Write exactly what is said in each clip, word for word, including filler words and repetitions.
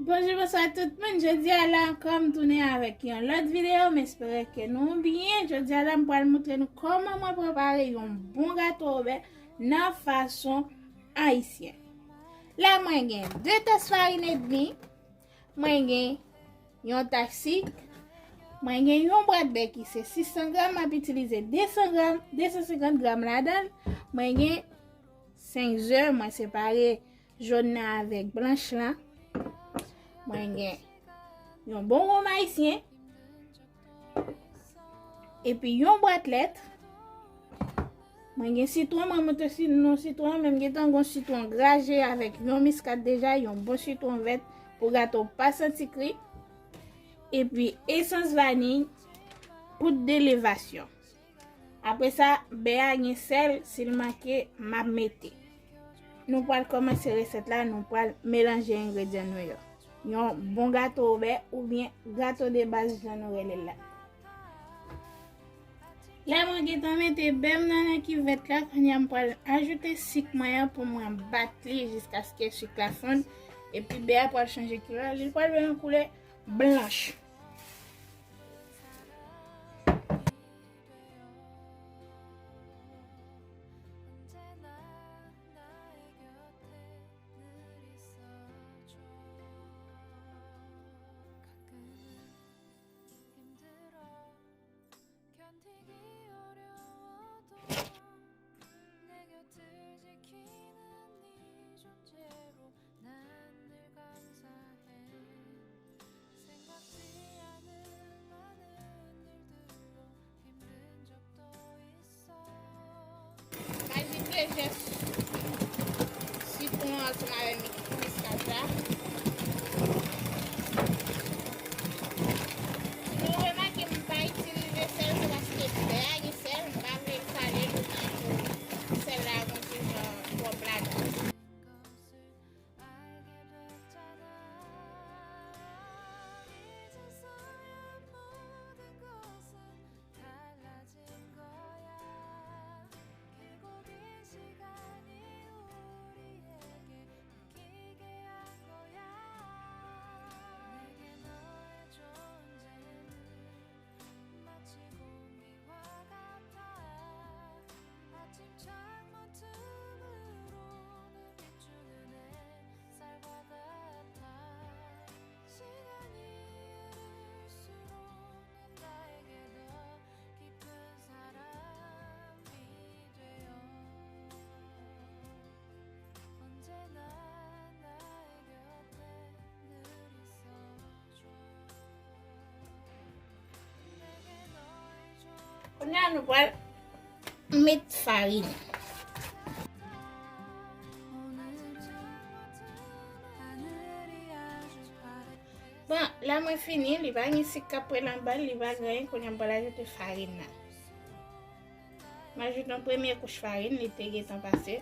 Bonjou, bonswa tout moun. Jodi a la ankò, m tounen avèk yon lòt videyo. M espere ke nou byen. Jodi a la, m pral montre nou kòman mwen prepare yon bon gato obè nan fason ayisyen. La, mwen gen de tas farin edmi, mwen gen yon tas sik, mwen gen yon bwat bè ki se sis san granm, m ap itilize de san granm, de san senkant granm ladan l, mwen gen senk ze, mwen separe jòn nan avèk blanch lan. Mwen gen yon bon wonm ayisyen. Epi yon bwat lèt. Mwen gen sitwon, mwen montre si-, non sitwon, men m gentan gon sitwon graje avèk yon miskad deja, yon bon sitwon vèt pou gato pa santi kri. Epi esans vaniy, poud de levasyon. Apre sa, bè a gen sèl, si l manke, m ap mete. Nou pral kòmanse resèt la, nou pral melanje engredyan nou yo. Yon bon gato obè oubyen gato de baz jan nou rele l la. La mwen gentan mete bè m nan nan kivèt la, kounye a m pral ajoute sik mwen an pou mwen bat li jiskaske sik la fonn. Epi bè a pral chanje koulè, li pral vin yon koulè blanch. M ajoute zès sitwon ansanm avèk miskad la. Si nou remake, m pa itilize sèl, se paske bè a gen sèl, m pa vle l sale l oubyen pou sèl la gon ti jan twòp ladan. Kounye a nou pral met farin. Bon, la mwen fini, li pa gen sik k ap prele anba l, li pa gen anyen, kounye a m pral ajoute farin nan. M ajoute yon premye kouch farin, li te gentan pase.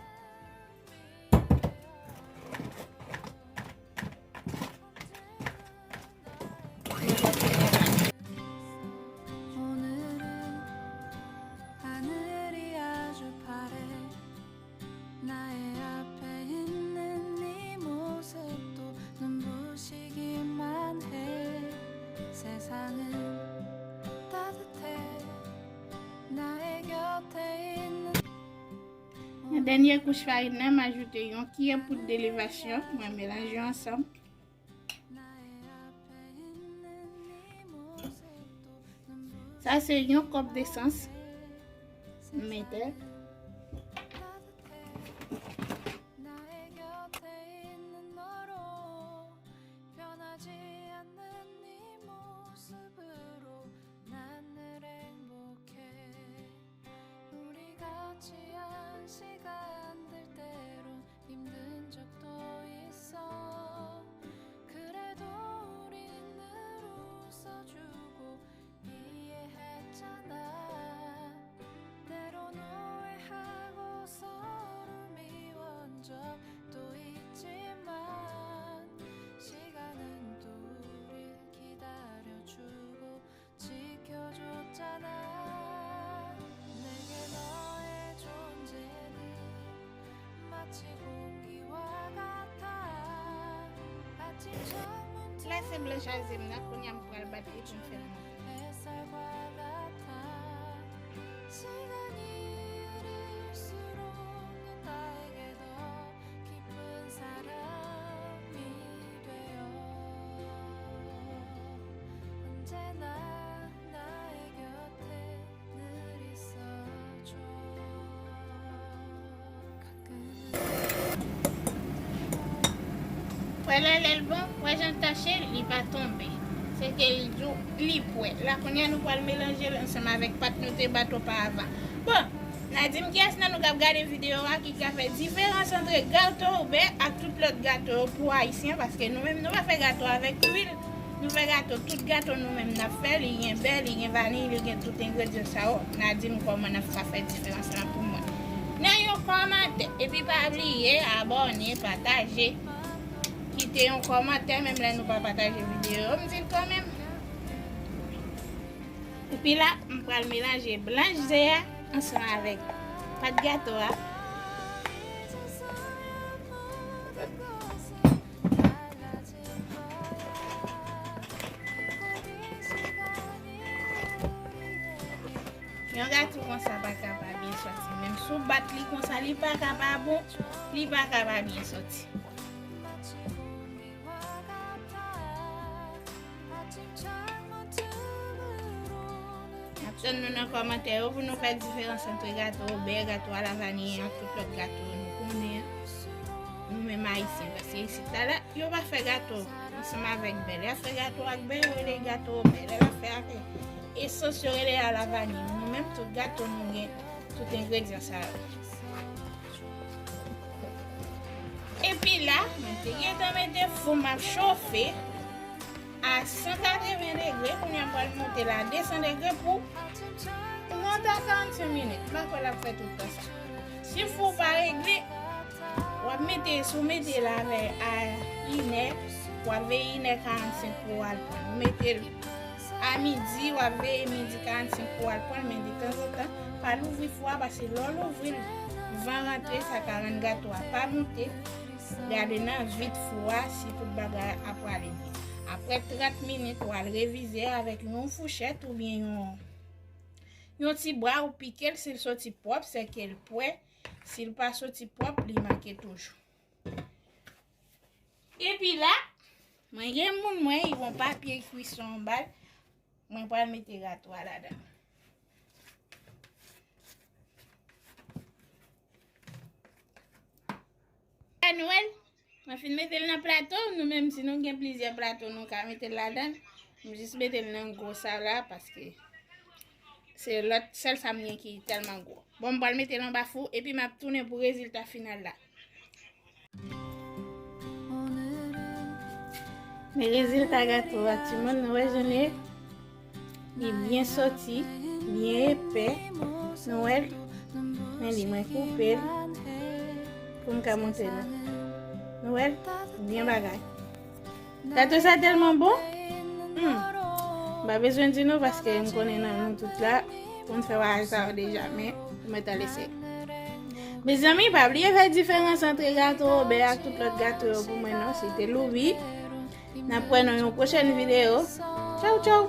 Nan dènye kouch farin nan, m ajoute yon kiyè poud de levasyon, mwen melanje yo ansanm. Sa se yon kòp desans. M mete. Se blanch a zye m nan, kounye a m pral bat li pou m fè l monte. Wè la, lè l bon, wè jan l tache, li pa tonbe. Se ke li di w, li pwè. La, kounye a, nou pral melanje l ansanm avèk pat nou te bat oparavan. Bon, n a di m kiyès nan nou k ap gade videyo a ki ka fè diferans antre gato oubè ak tout lòt gato yo pou ayisyen, paske nou menm nou pa fè gato avèk lwil. Nou fè gato, tout gato nou menm n ap fè, li gen bè, li gen vaniy, li gen tout engredyan sa yo. N a di m kòman n ap ka fè diferans lan pou mwen. Nan yon kòmantè. Epi pa bliye abòne, pataje, kite yon kòmantè, menm lè nou pa pataje videyo yo, m di l kanmenm. Epi la, m pral melanje blanch ze a ansanm avèk pat gato a. Yon gato konsa pa ka pa byen sòti. Menm si w bat li konsa, li pa ka pa bon, li pa ka pa byen sòti. N ap tann nou nan kòmantè yo pou nou fè diferans antre gato obè, gato alavani ak tout lòt gato yo nou konnen an. Nou menm ayisyen, paske isit la, la, yo pa fè gato ansanm avèk bè. Lè y ap fè gato ak bè, yo rele gato obè. Lè y ap fè ak esans, yo rele alavani. Nou menm, tout gato nou gen tout engredyan sa yo. Epi la, mwen te gentan mete fou m ap chofe a san katreven degre, kounye a m pral monte l a de san degre pou trant a karannsenk minit. M pa kwè l ap fè tout tan sa. Si fou w pa regle, w ap mete, si w mete l avè a inè, w ap veye inè karannsenk pou w al pran. Ou mete l a midi, w ap veye midi karannsenk pou w al pran l, men detanzantan, pa louvri fou a, paske lè w louvri l, van rantre, sa ka rann gato a pa monte. Gade nan vid fou a si tout bagay ap prale byen. Apre trant minit, w al revize avèk yon fouchèt oubyen yon, yon ti bwa, ou pike l, si l soti pwòp, se ke l pwè. Si l pa soti pwòp, li manke toujou. Epi la, mwen gen moun mwen, yon papye kwison anba l, mwen pral mete gato a ladan. Pè Nwèl, mwen fin mete l nan plato, nou menm si nou gen plizyè plato, nou ka mete l ladan. M jis mete l nan gwo sa la, paske se lòt, sèl sa m gen ki tèlman gwo. Bon, m pral mete l anba fou, epi m ap tounen pou rezilta final la. Men rezilta gato a, timoun, nou wè jan l ye? Li byen soti, byen epè. Nou wè l? Men li, mwen koupe l pou m ka montre nou. Nou wè l? Byen bagay. Gato sa tèlman bon. Hmm. M pa bezwen di nou paske m konnen nan nou tout la, moun fè bagay sa yo deja, men mwen t al eseye. Mezanmi, pa bliye fè diferans antre gato obè ak tout lòt gato yo pou mwen non, se te Loubi. N ap wè nan yon pwochèn videyo. Tchaw, tchaw!